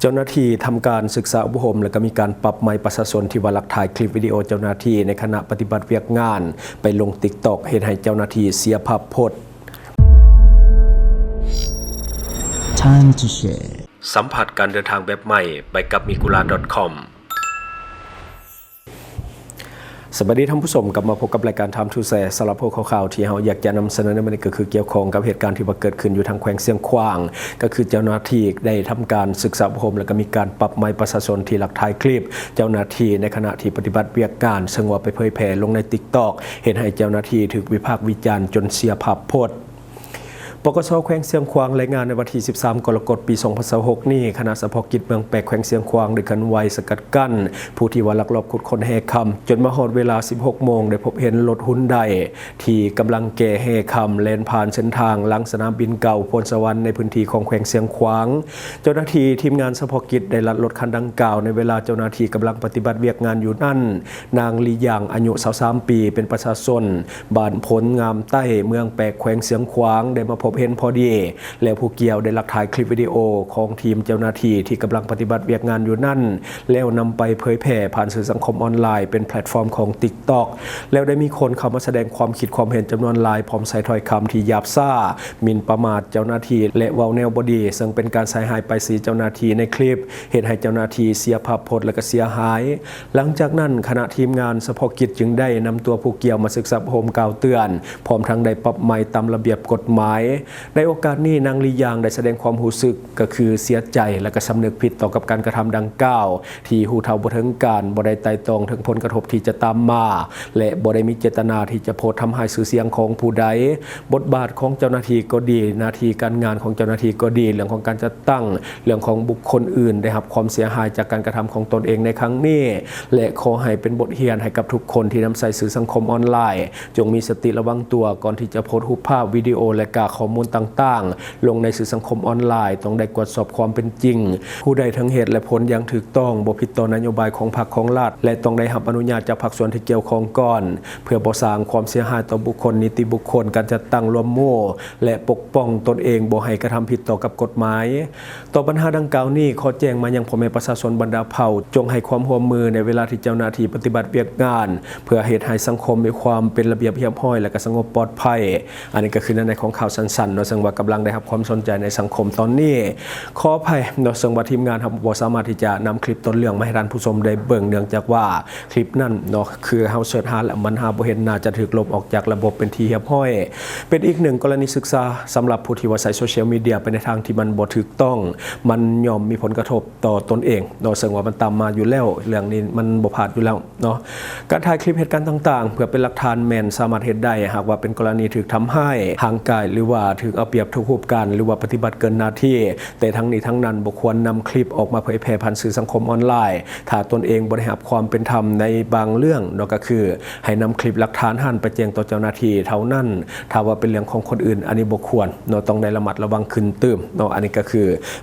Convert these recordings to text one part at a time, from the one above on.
ເຈົ້າໜ້າທີ່ທຳການສຶກສາອົບຮົມ ແລະ ກໍມີການປັບໃໝປະຊາຊົນທີ່ວ່າລັກຖ່າຍຄລິບວິດີໂອເຈົ້າໜ້າທີ່ໃນຂະນະປະຕິບັດວຽກງານ ໄປລົງ TikTok ເຮັດໃຫ້ເຈົ້າໜ້າທີ່ເສຍພາບພົດ. Time to share. ສຳຜັດການເດີນທາງແບບໃໝ່ ໄປກັບ migura.com. ສະບາຍດີທ່ານຜູ້ຊົມ, ກັບມາພົບກັບລາຍການ Time to Share. ສຳລັບຫົວຂໍ້ຂ່າວທີ່ເຮົາຢາກຈະນຳສະເໜີໃນມື້ນີ້ ກໍຄືກ່ຽວຂ້ອງກັບເຫດການທີ່ວ່າເກີດຂຶ້ນຢູ່ທາງແຂວງຊຽງຂວາງ, ກໍຄືເຈົ້າໜ້າທີ່ໄດ້ທຳການສຶກສາອົບຮົມ ແລະ ກໍມີການປັບໃໝປະຊາຊົນທີ່ລັກຖ່າຍຄລິບເຈົ້າໜ້າທີ່ໃນຂະນະທີ່ປະຕິບັດວຽກງານ, ເຊິ່ງວ່າໄປເຜີຍແຜ່ລົງໃນ TikTok ເຮັດໃຫ້ເຈົ້າໜ້າທີ່ຖືກວິພາກວິຈານຈົນເສຍພາບພົດ. ປກສ ແຂວງຊຽງຂວາງລາຍງານໃນວັນທີສິບສາມ ກໍລະກົດ ປີສອງພັນຊາວຫົກນີ້, ຄະນະສະເພາະກິດເມືອງແປກ ແຂວງຊຽງຂວາງ ໄດ້ເຄື່ອນໄຫວສະກັດກັ້ນຜູ້ທີ່ວ່າລັກລອບຂຸດຄົ້ນແຮ່ຄຳ ຈົນມາຮອດເວລາສິບຫົກໂມງ ໄດ້ພົບເຫັນລົດຮຸນໄດທີ່ກຳລັງແກ່ແຮ່ຄຳ ແລ່ນຜ່ານເສັ້ນທາງຫຼັງສະໜາມບິນເກົ່າໂພນສະຫວັນ ໃນພື້ນທີ່ຂອງແຂວງຊຽງຂວາງ. ເຈົ້າໜ້າທີ່ທີມງານສະເພາະກິດໄດ້ລັດລົດຄັນດັ່ງກ່າວ ໃນເວລາເຈົ້າໜ້າທີ່ກຳລັງປະຕິບັດວຽກງານຢູ່ນັ້ນ. ນາງ ລີ ຢາງ ອາຍຸຊາວສາມປີ ເປັນປະຊາຊົນ ບ້ານໂພນງາມໃຕ້ ເມືອງແປກ ແຂວງຊຽງຂວາງ ໄດ້ມາພົບເຫັນພໍດີ ແລ້ວຜູ້ກ່ຽວໄດ້ລັກຖ່າຍຄລິບວິດີໂອຂອງທີມເຈົ້າໜ້າທີ່ທີ່ກຳລັງປະຕິບັດວຽກງານຢູ່ນັ້ນ ແລ້ວນຳໄປເຜີຍແຜ່ຜ່ານສື່ສັງຄົມອອນລາຍ ເປັນແພລດຟອມຂອງ TikTok ແລ້ວໄດ້ມີຄົນເຂົ້າມາສະແດງຄວາມຄິດຄວາມເຫັນຈຳນວນຫຼາຍ ພ້ອມໃຊ້ຖ້ອຍຄຳທີ່ຫຍາບຊ້າ, ໝິ່ນປະໝາດເຈົ້າໜ້າທີ່ ແລະ ເວົ້າແນວບໍ່ດີ, ເຊິ່ງເປັນການໃສ່ຮ້າຍປ້າຍສີເຈົ້າໜ້າທີ່ໃນຄລິບ, ເຮັດໃຫ້ເຈົ້າໜ້າທີ່ເສຍພາບພົດ ແລະ ກໍເສຍຫາຍ. ຫຼັງຈາກນັ້ນ, ຄະນະທີມງານສະເພາະກິດຈຶ່ງໄດ້ນຳຕົວຜູ້ກ່ຽວມາສຶກສາອົບຮົມກ່າວເຕືອນ, ພ້ອມທັງໄດ້ປັບໃໝຕາມລະບຽບກົດໝາຍ. ໃນໂອກາດນີ້, ນາງ ລີ ຢາງ ໄດ້ສະແດງຄວາມຮູ້ສຶກ ກໍຄືເສຍໃຈ ແລະ ກໍສຳນຶກຜິດຕໍ່ກັບການກະທຳດັ່ງກ່າວ ທີ່ຮູ້ເທົ່າບໍ່ເຖິງການ, ບໍ່ໄດ້ໄຕ່ຕອງເຖິງຜົນກະທົບທີ່ຈະຕາມມາ ແລະ ບໍ່ໄດ້ມີເຈດຕະນາທີ່ຈະໂພດທຳຮ້າຍຊື່ສຽງຂອງຜູ້ໃດ. ບົດບາດຂອງເຈົ້າໜ້າທີ່ກໍດີ, ໜ້າທີ່ການງານຂອງເຈົ້າໜ້າທີ່ກໍດີ, ເລື່ອງຂອງການຈັດ ຕັ້ງເລື່ອງຂອງບຸກຄົນອື່ນໄດ້ຮັບຄວາມເສຍຫາຍຈາກການກະທຳຂອງຕົນເອງໃນຄັ້ງນີ້ ແລະ ຂໍໃຫ້ເປັນບົດຮຽນໃຫ້ກັບທຸກຄົນທີ່ນຳໃຊ້ສື່ສັງຄົມອອນລາຍ, ຈົ່ງມີສະຕິລະວັງຕົວກ່ອນທີ່ຈະໂພສຮູບພາບ, ວິດີໂອ ແລະ ກະຂໍ້ມູນຕ່າງໆ ລົງໃນສື່ສັງຄົມອອນລາຍ, ຕ້ອງໄດ້ກວດສອບຄວາມເປັນຈິງ, ຜູ້ໃດເຖິງເຫດ ແລະ ຜົນຢ່າງຖືກຕ້ອງ, ບໍ່ຜິດຕໍ່ນະໂຍບາຍຂອງພັກຂອງລັດ ແລະ ຕ້ອງໄດ້ຮັບອະນຸຍາດຈາກພາກສ່ວນທີ່ກ່ຽວຂ້ອງກ່ອນ, ເພື່ອບໍ່ສ້າງຄວາມເສຍຫາຍຕໍ່ບຸກຄົນ, ນິຕິບຸກຄົນ, ການຈັດຕັ້ງລວມໝູ່ ແລະ ປົກປ້ອງຕົນເອງບໍ່ໃຫ້ກະທຳຜິດຕໍ່ກັບກົດໝາຍ. ຕໍ່ບັນຫາດັ່ງກ່າວນີ້ ຂໍແຈ້ງມາຍັງພໍ່ແມ່ປະຊາຊົນບັນດາເຜົ່າ, ຈົ່ງໃຫ້ຄວາມຮ່ວມມືໃນເວລາທີ່ເຈົ້າໜ້າທີ່ປະຕິບັດວຽກງານ ເພື່ອເຮັດໃຫ້ສັງຄົມມີຄວາມເປັນລະບຽບຮຽບຮ້ອຍ ແລະ ກໍສະຫງົບປອດໄພ. ອັນນີ້ກໍຄືໃນໃນຂອງຂ່າວສັ້ນໆເນາະ, ເຊິ່ງວ່າກຳລັງໄດ້ຮັບຄວາມສົນໃຈໃນສັງຄົມຕອນນີ້. ຂໍອະໄພເນາະ, ເຊິ່ງວ່າທີມງານເຮົາບໍ່ສາມາດທີ່ຈະນຳຄລິບຕົ້ນເລື່ອງມາໃຫ້ທ່ານຜູ້ຊົມໄດ້ເບິ່ງ, ເນື່ອງຈາກວ່າຄລິບນັ້ນເນາະ ຄືເຮົາເສີດຫາແລ້ວມັນຫາບໍ່ເຫັນ, ໜ້າຈະຖືກລົບອອກຈາກລະບົບເປັນທີ່ຮຽບຮ້ອຍ. ເປັນອີກໜຶ່ງກໍລະນີສຶກສາສຳລັບຜູ້ທີ່ວ່າໃຊ້ໂຊຊຽວມີເດຍໄປໃນທາງທີ່ມັນບໍ່ຖືກຕ້ອງ, ມັນຍ່ອມມີຜົນກະທົບຕໍ່ຕົນເອງເນາະ, ເຊິ່ງວ່າມັນຕາມມາຢູ່ແລ້ວ, ເລື່ອງນີ້ມັນບໍ່ພາດຢູ່ແລ້ວເນາະ. ການຖ່າຍຄລິບເຫດການຕ່າງໆ ເພື່ອເປັນຫຼັກຖານແມ່ນສາມາດເຮັດໄດ້, ຫາກວ່າເປັນກໍລະນີຖືກທຳຮ້າຍຮ່າງກາຍ ຫຼືວ່າຖືກເອົາປຽບທຸກຮູບການ ຫຼືວ່າປະຕິບັດເກີນໜ້າທີ່, ແຕ່ທັງນີ້ທັງນັ້ນບໍ່ຄວນນຳຄລິບອອກມາເຜີຍແຜ່ຜ່ານສື່ສັງຄົມອອນລາຍ ຖ້າຕົນເອງບໍ່ໄດ້ຮັບຄວາມເປັນທຳໃນບາງເລື່ອງເນາະ, ກໍຄືໃຫ້ນຳຄລິບຫຼັກຖານຫັ້ນໄປແຈ້ງຕໍ່ເຈົ້າໜ້າທີ່ເທົ່ານັ້ນ. ຖ້າວ່າເປັນເລື່ອງຂອງຄົນອື່ນ, ອັນນີ້ບໍ່ຄວນເນາະ, ຕ້ອງໄດ້ລະມັດລະວັງຂຶ້ນຕື່ມເນາະ. ອັນນີ້ກໍຄື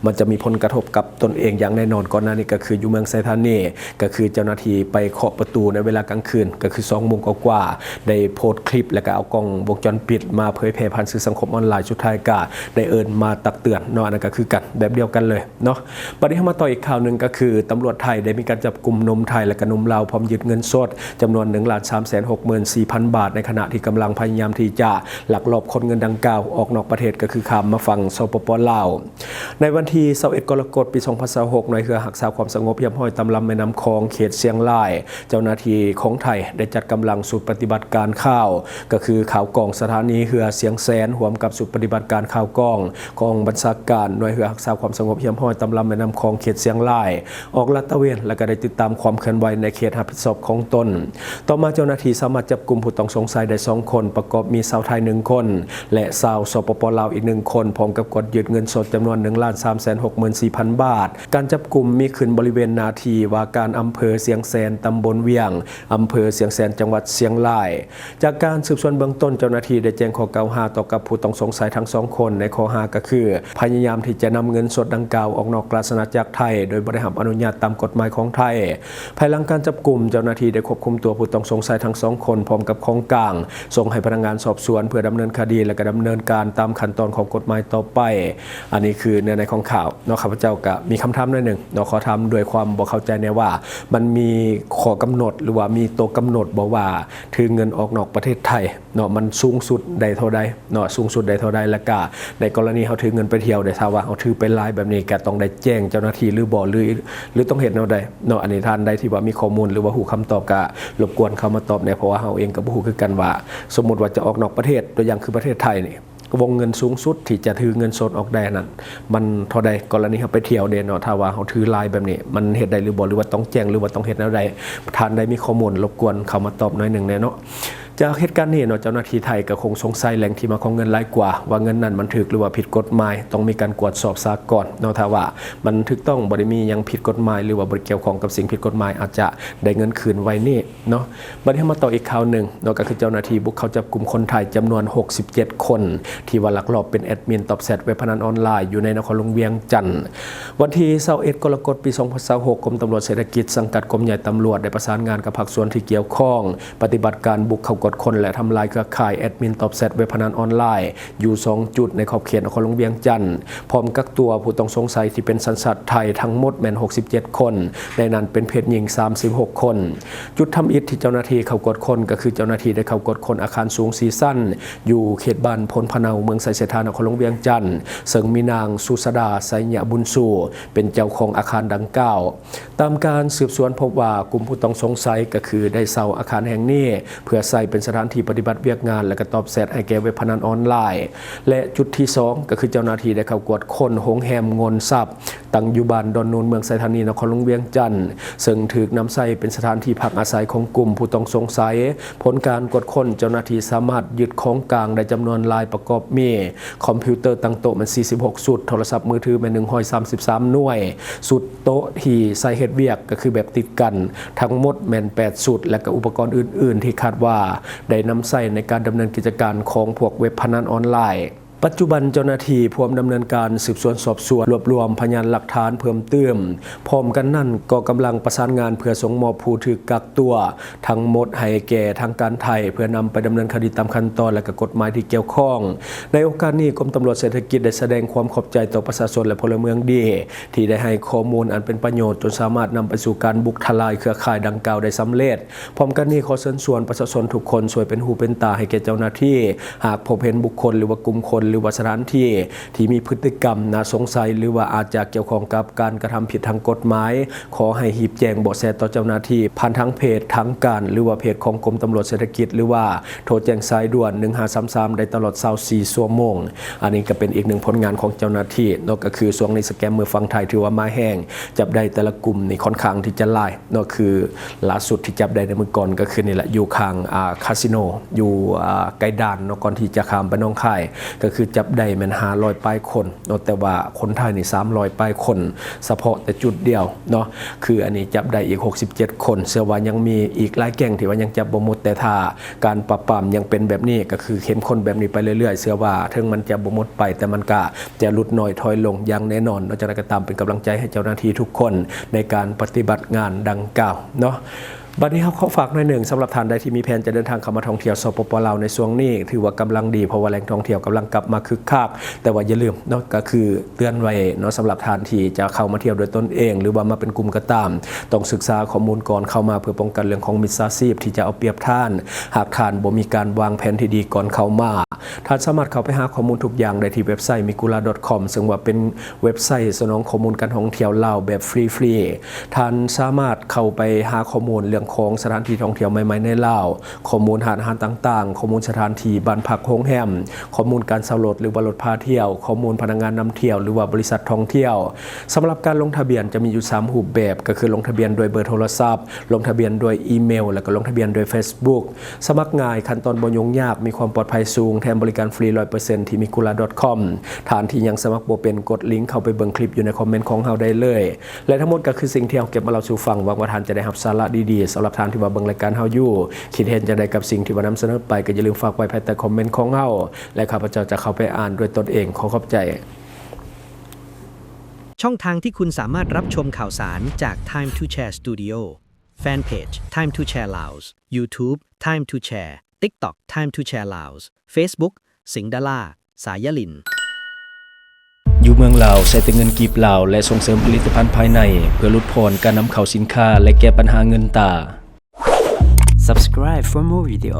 ມັນຈະມີຜົນກະທົບກັບຕົນເອງຢ່າງແນ່ນອນ. ກ່ອນໜ້ານີ້ກໍຄືຢູ່ເມືອງໄຊທານີ, ກໍຄືເຈົ້າໜ້າທີ່ໄປເຄາະປະຕູໃນເວລາກາງຄືນ, ກໍຄືສອງໂມງກວ່າໆ, ໄດ້ໂພສຄລິບ ແລ້ວກໍເອົາກ້ອງວົງຈອນປິດມາເຜີຍແຜ່ຜ່ານສື່ສັງຄົມອອນລາຍ, ສຸດທ້າຍກໍໄດ້ເອີ້ນມາຕັກເຕືອນເນາະ. ອັນນັ້ນກໍຄືກັນ, ແບບດຽວກັນເລີຍ ເນາະ. ບັດນີ້ເຮົາມາຕໍ່ອີກຂ່າວໜຶ່ງ, ກໍຄືຕຳຫຼວດໄທໄດ້ມີການຈັບກຸມໜຸ່ມໄທ ແລະ ກໍໜຸ່ມລາວ ພ້ອມຍຶດເງິນສົດຈຳນວນໜຶ່ງລ້ານສາມແສນຫົກໝື່ນສີ່ພັນບາດ, ໃນຂະນະທີ່ກຳລັງພະຍາຍາມທີ່ຈະລັກລອບຂົນເງິນດັ່ງກ່າວອອກນອກປະເທດ, ກໍຄືຂ້າມມາຝັ່ງ ສປປ ລາວ. ໃນວັນທີຊາວເອັດ ກໍລະກົດ ປີສອງພັນຊາວຫົກ, ໜ່ວຍເຮືອຮັກສາຄວາມສະຫງົບຮຽບຮ້ອຍຕາມລຳແມ່ນ້ຳຂອງ ເຂດຊຽງລາຍ, ເຈົ້າໜ້າທີ່ຂອງໄທໄດ້ຈັດກຳລັງຊຸດປະຕິບັດການຂ່າວ, ກໍຄືຂ່າວກອງສະຖານີເຮືອຊຽງແສນ, ຮ່ວມກັບຊຸດປະຕິບັດການຂ່າວກອງ ກອງບັນຊາການໜ່ວຍເຮືອຮັກສາຄວາມສະຫງົບຮຽບຮ້ອຍຕາມລຳແມ່ນ້ຳຂອງເຂດຊຽງລາຍ ອອກລາດຕະເວນ ແລະ ກໍໄດ້ຕິດຕາມຄວາມເຄື່ອນໄຫວໃນເຂດຮັບຜິດຊອບຂອງຕົນ. ຕໍ່ມາເຈົ້າໜ້າທີ່ສາມາດຈັບກຸມຜູ້ຕ້ອງສົງໄສໄດ້ສອງຄົນ, ປະກອບມີຊາວໄທໜຶ່ງຄົນ ແລະ ຊາວ ສປປ ລາວ ອີກໜຶ່ງຄົນ, ພ້ອມກັບກວາດຍຶດເງິນສົດຈຳນວນໜຶ່ງລ້ານສາມແສນຫົກໝື່ນສີ່ພັນບາດ. ການຈັບກຸມມີຂຶ້ນບໍລິເວນໜ້າທີ່ວ່າການອຳເພີຊຽງແສນ, ຕຳບົນວຽງ, ອຳເພີຊຽງແສນ, ຈັງຫວັດຊຽງລາຍ. ຈາກການສືບສວນເບື້ອງຕົ້ນ, ເຈົ້າໜ້າທີ່ໄດ້ແຈ້ງຂໍ້ກ່າວຫາຕໍ່ກັບຜູ້ຕ້ອງສົງ ໄຊທັງສອງຄົນ ໃນຂໍ້ຫາກໍຄື ພະຍາຍາມທີ່ຈະນຳເງິນສົດດັ່ງກ່າວອອກນອກລາຊະອານາຈັກໄທ ໂດຍບໍ່ໄດ້ຮັບອະນຸຍາດຕາມກົດໝາຍຂອງໄທ. ພາຍຫຼັງການຈັບກຸມ, ເຈົ້າໜ້າທີ່ໄດ້ຄວບຄຸມຕົວຜູ້ຕ້ອງສົງໄສທັງສອງຄົນ ພ້ອມກັບຂອງກາງ ສົ່ງໃຫ້ພະນັກງານສອບສວນເພື່ອດຳເນີນຄະດີ ແລະ ກໍດຳເນີນການຕາມຂັ້ນຕອນຂອງກົດໝາຍຕໍ່ໄປ. ອັນນີ້ຄືເນື້ອໃນຂອງຂ່າວເນາະ. ຂ້າພະເຈົ້າກໍມີຄຳຖາມໜ້ອຍໜຶ່ງເນາະ, ຂໍຖາມດ້ວຍຄວາມບໍ່ເຂົ້າໃຈແດ່ວ່າ ມັນມີຂໍ້ກຳນົດ ຫຼືວ່າມີໂຕກຳນົດບໍ່ວ່າ ຖືເງິນອອກນອກປະເທດໄທ ເນາະ ມັນສູງສຸດໄດ້ເທົ່າໃດເນາະ, ສູງສຸດໄດ້ເທົ່າໃດ? ແລ້ວກະໃນກໍລະນີເຮົາຖືເງິນໄປທ່ຽວເດ ຖ້າວ່າເຮົາຖືໄປຫຼາຍແບບນີ້ ກະຕ້ອງໄດ້ແຈ້ງເຈົ້າໜ້າທີ່ຫຼືບໍ່ ຫຼື ຫຼືຕ້ອງເຮັດແນວໃດເນາະ? ອັນນີ້ທ່ານໃດທີ່ວ່າມີຂໍ້ມູນ ຫຼືວ່າຮູ້ຄຳຕອບ ກະລົບກວນເຂົ້າມາຕອບແດ່ ເພາະວ່າເຮົາເອງກະບໍ່ຮູ້ຄືກັນວ່າ ສົມມຸດວ່າຈະອອກນອກປະເທດ ຕົວຢ່າງຄືປະເທດໄທນີ້ ວົງເງິນສູງສຸດທີ່ຈະຖືເງິນສົດອອກໄດ້ນັ້ນ ມັນເທົ່າໃດ? ກໍລະນີເຮົາໄປທ່ຽວເດເນາະ, ຖ້າວ່າເຮົາຖືຫຼາຍແບບນີ້ ມັນເຮັດໄດ້ຫຼືບໍ່ ຫຼືວ່າຕ້ອງແຈ້ງ ຫຼືວ່າຕ້ອງເຮັດແນວໃດ? ທ່ານໃດມີຂໍ້ມູນ ລົບກວນເຂົ້າມາຕອບໜ້ອຍໜຶ່ງແດ່ເນາະ. ຈາກເຫດການນີ້ເນາະ, ເຈົ້າໜ້າທີ່ໄທກໍຄົງສົງໄສແຫຼ່ງທີ່ມາຂອງເງິນຫຼາຍກວ່າ ວ່າເງິນນັ້ນມັນຖືກ ຫຼືວ່າຜິດກົດໝາຍ, ຕ້ອງມີການກວດສອບສາກ່ອນເນາະ. ຖ້າວ່າມັນຖືກຕ້ອງ ບໍ່ໄດ້ມີຫຍັງຜິດກົດໝາຍ ຫຼືວ່າບໍ່ໄດ້ກ່ຽວຂ້ອງກັບສິ່ງຜິດກົດໝາຍ ອາດຈະໄດ້ເງິນຄືນໄວນີ້ເນາະ. ບັດນີ້ເຮົາມາຕໍ່ອີກຂ່າວໜຶ່ງເນາະ, ກໍຄືເຈົ້າໜ້າທີ່ບຸກເຂົ້າຈັບກຸມຄົນໄທຈຳນວນຫົກສິບເຈັດຄົນ ທີ່ວ່າລັກລອບເປັນແອດມິນຕອບແຊັດເວັບພະນັນອອນລາຍຢູ່ໃນນະຄອນຫຼວງວຽງຈັນ. ວັນທີຊາວເອັດ ກໍລະກົດ ປີສອງພັນຊາວຫົກ ກົມຕຳຫຼວດເສດຖະກິດ ສັງກັດກົມໃຫຍ່ຕຳຫຼວດ ໄດ້ປະສານງານກັບພາກສ່ວນທີ່ກ່ຽວຂ້ອງ ປະຕິບັດການບຸກເຂົ້າກວດຄົ້ນ ແລະ ທຳລາຍເຄືອຂ່າຍແອດມິນຕອບແຊັດເວັບພະນັນອອນລາຍ ຢູ່ສອງຈຸດໃນຂອບເຂດນະຄອນຫຼວງວຽງຈັນ, ພ້ອມກັກຕົວຜູ້ຕ້ອງສົງໄສທີ່ເປັນສັນຊາດໄທທັງໝົດແມ່ນຫົກສິບເຈັດຄົນ, ໃນນັ້ນເປັນເພດຍິງສາມສິບຫົກຄົນ. ຈຸດທຳອິດທີ່ເຈົ້າໜ້າທີ່ເຂົ້າກວດຄົ້ນ ກໍຄືເຈົ້າໜ້າທີ່ໄດ້ເຂົ້າກວດຄົ້ນອາຄານສູງສີ່ຊັ້ນ ຢູ່ເຂດບ້ານໂພນພະເນົາ ເມືອງໄຊເສດຖາ ນະຄອນຫຼວງວຽງຈັນ, ເຊິ່ງມີນາງ ສຸຊາດາ ໄຊຍະບຸນຊູ ເປັນເຈົ້າຂອງອາຄານດັ່ງກ່າວ. ຕາມການສືບສວນພົບວ່າ ກຸ່ມຜູ້ຕ້ອງສົງໄສກໍຄືໄດ້ເຊົ່າອາຄານແຫ່ງນີ້ ເພື່ອໃຊ້ເປັນສະຖານທີ່ປະຕິບັດວຽກງານ ແລະ ກໍຕອບແຊັດໃຫ້ແກ່ເວັບພະນັນອອນລາຍ ແລະ ຈຸດທີສອງ ກໍຄືເຈົ້າໜ້າທີ່ໄດ້ເຂົ້າກວດຄົ້ນໂຮງແຮມໂງນຊັບ ຕັ້ງຢູ່ບ້ານດອນນູນ ເມືອງໄຊທານີ ນະຄອນຫຼວງວຽງຈັນ, ເຊິ່ງຖືກນຳໃຊ້ເປັນສະຖານທີ່ພັກອາໄສຂອງກຸ່ມຜູ້ຕ້ອງສົງໄສ. ຜົນການກວດຄົ້ນ ເຈົ້າໜ້າທີ່ສາມາດຍຶດຂອງກາງໄດ້ຈຳນວນຫຼາຍ ປະກອບມີ ຄອມພິວເຕີຕັ້ງໂຕະແມ່ນສີ່ສິບຫົກຊຸດ, ໂທລະສັບມືຖືແມ່ນໜຶ່ງຮ້ອຍສາມສິບສາມໜ່ວຍ, ຊຸດໂຕະທີ່ໃຊ້ເຮັດວຽກກໍຄືແບບຕິດກັນ ທັງໝົດແມ່ນແປດຊຸດ ແລະ ກໍອຸປະກອນອື່ນໆ ທີ່ຄາດວ່າໄດ້ນຳໃຊ້ໃນການດຳເນີນກິດຈະການຂອງພວກເວັບພະນັນອອນລາຍ. ປັດຈຸບັນເຈົ້າໜ້າທີ່ພວມດຳເນີນການສືບສວນສອບສວນ, ລວບລວມພະຍານຫຼັກຖານເພີ່ມຕື່ມ, ພ້ອມກັນນັ້ນກໍກຳລັງປະສານງານເພື່ອສົ່ງມອບຜູ້ຖືກກັກຕົວ ທັງໝົດໃຫ້ແກ່ທາງການໄທ ເພື່ອນຳໄປດຳເນີນຄະດີຕາມຂັ້ນຕອນ ແລະ ກໍກົດໝາຍທີ່ກ່ຽວຂ້ອງ. ໃນໂອກາດນີ້, ກົມຕຳຫຼວດເສດຖະກິດໄດ້ສະແດງຄວາມຂອບໃຈຕໍ່ປະຊາຊົນ ແລະ ພົນລະເມືອງດີ ທີ່ໄດ້ໃຫ້ຂໍ້ມູນອັນເປັນປະໂຫຍດ ຈົນສາມາດນຳໄປສູ່ການບຸກທະລາຍເຄືອຂ່າຍດັ່ງກ່າວໄດ້ສຳເລັດ. ພ້ອມກັນນີ້, ຂໍເຊີນຊວນປະຊາຊົນທຸກຄົນຊ່ວຍເປັນຫູເປັນຕາໃຫ້ແກ່ເຈົ້າໜ້າທີ່ ຫາກພົບເຫັນບຸກຄົນ ຫຼືວ່າກຸ່ມຄົນ ຫຼືວ່າສະຖານທີ່ ທີ່ມີພຶດຕິກຳໜ້າສົງໄສ ຫຼືວ່າອາດຈະກ່ຽວຂ້ອງກັບການກະທຳຜິດທາງກົດໝາຍ, ຂໍໃຫ້ຮີບແຈ້ງເບາະແສຕໍ່ເຈົ້າໜ້າທີ່ ຜ່ານທາງເພຈທາງການ ຫຼືວ່າເພຈຂອງກົມຕຳຫຼວດເສດຖະກິດ ຫຼືວ່າໂທແຈ້ງສາຍດ່ວນໜຶ່ງຫ້າສາມສາມ ໄດ້ຕະຫຼອດຊາວສີ່ຊົ່ວໂມງ. ອັນນີ້ກໍເປັນອີກໜຶ່ງຜົນງານຂອງເຈົ້າໜ້າທີ່ເນາະ, ກໍຄືຊ່ວງນີ້ສະແກມເມີຝັ່ງໄທຖືວ່າມາແຮງ, ຈັບໄດ້ແຕ່ລະກຸ່ມນີ້ຄ່ອນຂ້າງທີ່ຈະຫຼາຍເນາະ. ຄືລ່າສຸດທີ່ຈັບໄດ້ໃນມື້ກ່ອນກໍຄືນີ້ແຫຼະ, ຢູ່ຂ້າງ ອ່າ ຄາສິໂນ ຢູ່ ອ່າ ໃກ້ດ່ານເນາະ, ກ່ອນທີ່ຈະຂ້າມໄປໜອງຄາຍ, ກໍຄືຈັບໄດ້ແມ່ນຫ້າຮ້ອຍປາຍຄົນ ເນາະ, ແຕ່ວ່າຄົນໄທນີ້ສາມຮ້ອຍປາຍຄົນ ສະເພາະແຕ່ຈຸດດຽວເນາະ. ຄືອັນນີ້ຈັບໄດ້ອີກຫົກສິບເຈັດຄົນ, ເຊື່ອວ່າຍັງມີອີກຫຼາຍແກ້ງທີ່ວ່າຍັງຈັບບໍ່ໝົດ, ແຕ່ຖ້າການປາບປາມຍັງເປັນແບບນີ້, ກໍຄືເຂັ້ມຂຸ້ນແບບນີ້ໄປເລື້ອຍໆ, ເຊື່ອວ່າເຖິງມັນຈະບໍ່ໝົດໄປ, ແຕ່ມັນກະຈະຫຼຸດນ້ອຍຖອຍລົງຢ່າງແນ່ນອນເນາະ. ຈັ່ງໃດກໍຕາມ, ເປັນກຳລັງໃຈໃຫ້ເຈົ້າໜ້າທີ່ທຸກຄົນໃນການປະຕິບັດງານດັ່ງກ່າວເນາະ. ບັດນີ້ເຮົາຂໍຝາກໜ້ອຍໜຶ່ງ, ສຳລັບທ່ານໃດທີ່ມີແຜນຈະເດີນທາງເຂົ້າມາທ່ອງທ່ຽວ ສປປ ລາວ ໃນຊ່ວງນີ້ ຖືວ່າກຳລັງດີ, ເພາະວ່າແຫຼ່ງທ່ອງທ່ຽວກຳລັງກັບມາຄຶກຄັກ. ແຕ່ວ່າຢ່າລືມເນາະ, ກໍຄືເຕືອນໄວ້ເນາະ, ສຳລັບທ່ານທີ່ຈະເຂົ້າມາທ່ຽວດ້ວຍຕົນເອງ ຫຼືວ່າມາເປັນກຸ່ມກໍຕາມ, ຕ້ອງສຶກສາຂໍ້ມູນກ່ອນເຂົ້າມາ ເພື່ອປ້ອງກັນເລື່ອງຂອງມິດສາຊີບທີ່ຈະເອົາປຽບທ່ານ ຫາກທ່ານບໍ່ມີການວາງແຜນທີ່ດີກ່ອນເຂົ້າມາ. ທ່ານສາມາດເຂົ້າໄປຫາຂໍ້ມູນທຸກຢ່າງໄດ້ທີ່ເວັບໄຊ migula.com ເຊິ່ງວ່າເປັນເວັບໄຊສະໜອງຂໍ້ມູນການທ່ອງທ່ຽວລາວແບບຟຣີໆ. ທ່ານສາມາດເຂົ້າໄປຫາຂໍ້ມູນເລື່ອງຂອງສະຖານທີ່ທ່ອງທ່ຽວໃໝ່ໆໃນລາວ, ຂໍ້ມູນຮ້ານອາຫານຕ່າງໆ, ຂໍ້ມູນສະຖານທີ່ບ້ານພັກໂຮງແຮມ, ຂໍ້ມູນການເຊົ່າລົດ ຫຼືວ່າລົດພາທ່ຽວ, ຂໍ້ມູນພະນັກງານນຳທ່ຽວ ຫຼືວ່າບໍລິສັດທ່ອງທ່ຽວ. ສຳລັບການລົງທະບຽນຈະມີຢູ່ສາມຮູບແບບ, ກໍຄືລົງທະບຽນດ້ວຍເບີໂທລະສັບ, ລົງທະບຽນດ້ວຍອີເມວ ແລະ ກໍລົງທະບຽນດ້ວຍເຟສບຸກ. ສະໝັກງ່າຍ, ຂັ້ນຕອນບໍ່ຫຍຸ້ງຍາກ, ມີຄວາມປອດໄພສູງ, ແຖມບໍລິການຟຣີ ຮ້ອຍເປີເຊັນ ທີ່ migula.com. ທ່ານທີ່ຍັງສະໝັກບໍ່ເປັນ, ກົດລິງເຂົ້າໄປເບິ່ງຄລິບຢູ່ໃນຄອມເມັນຂອງເຮົາໄດ້ເລີຍ. ແລະ ທັງໝົດກໍຄືສິ່ງທີ່ເຮົາເກັບມາເລົ່າສູ່ຟັງ, ຫວັງວ່າທ່ານຈະໄດ້ຮັບສາລະດີໆ. ສຳລັບທ່ານທີ່ວ່າເບິ່ງລາຍການເຮົາຢູ່ ຄິດເຫັນຈັ່ງໃດກັບສິ່ງທີ່ວ່ານຳສະເໜີໄປ ກໍຢ່າລືມຝາກໄວ້ພາຍໃຕ້ຄອມເມັນຂອງເຮົາ ແລະ ຂ້າພະເຈົ້າຈະເຂົ້າໄປອ່ານດ້ວຍຕົນເອງ. ຂໍຂອບໃຈ. ช่องทางที่คุณสามารถรับชมข่าวสารจาก Time to Share Studio แฟนเพจ Time to Share Laos YouTube Time to Share TikTok Time to Share Laos Facebook สิงห์ดารา สายลิน ຢູ່ເມືອງລາວ ໃຊ້ແຕ່ເງິນກີບລາວ ແລະ ສົ່ງເສີມຜະລິດຕະພັນພາຍໃນ ເພື່ອຫຼຸດຜ່ອນການນຳເຂົ້າສິນຄ້າ ແລະ ແກ້ບັນຫາເງິນຕາ. Subscribe for more video.